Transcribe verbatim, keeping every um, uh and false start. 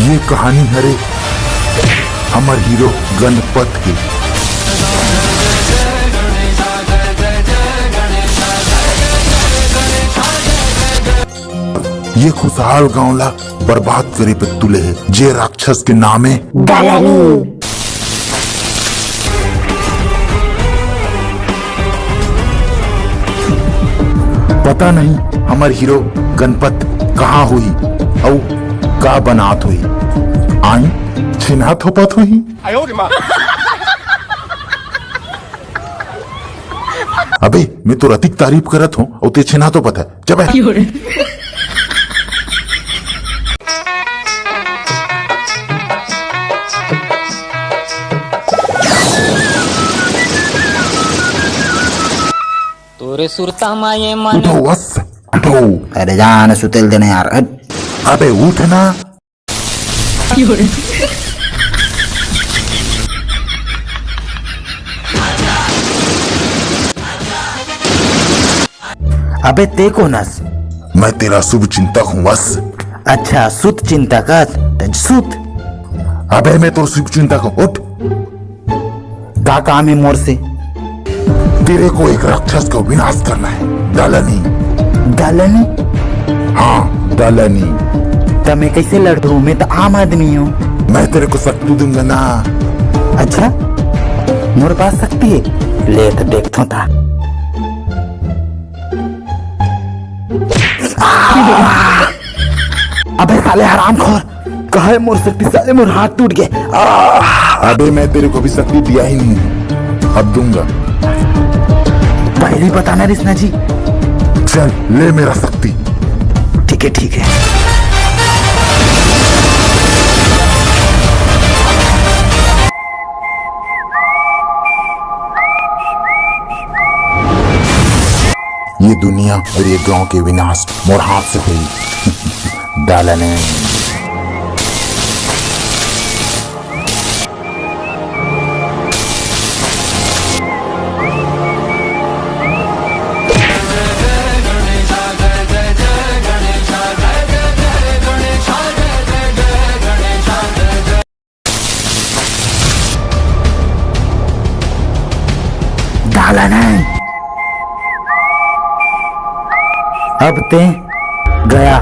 ये कहानी हरे हमर हीरो गणपत के। ये खुशहाल गांव ला बर्बाद करे पे तुले हे, जे राक्षस के नाम हे दालानी। पता नहीं हमर हीरो गणपत कहाँ होही अउ का बनात होही। आई छिन्हा थोपत होही। अबे, मैं तो रतिक तारीफ करत हूँ, अउ ते छिन्हा थोपत हे। जब तोरे सुरता मा ये मन उठो वस, उठो। अरे जान सुतेल देने यार, हट। अबे उठ ना। अबे ते कोन हस? मैं तेरा शुभ चिंतक हूँ वस। अच्छा, सुत चिंतक हस, त सुत। अबे मैं तोर शुभ चिंतक हूँ, उठ। का काम हे मोर से? तेरे को एक राक्षस का विनाश करना है, दालानी। दालानी? हाँ, दालानी। त मैं कैसे लड़ूं? मैं तो आम आदमी हूँ। मैं तेरे को शक्ति दूंगा ना। अच्छा, मोर पास शक्ति हे? ले तो देखथों ता। अबे साले हरामखोर, कहे मोर शक्ति साले मोर हाथ टूट गया। अबे मैं तेरे को भी शक्ति दिया ही नहीं है, अब दूंगा। पहले ही बताना रिसना जी। चल ले मेरा शक्ति। ठीक है, ठीक है। ये दुनिया और ये गांव के विनाश मोर हाथ से होही। दालानी। दालानी। अब ते गया।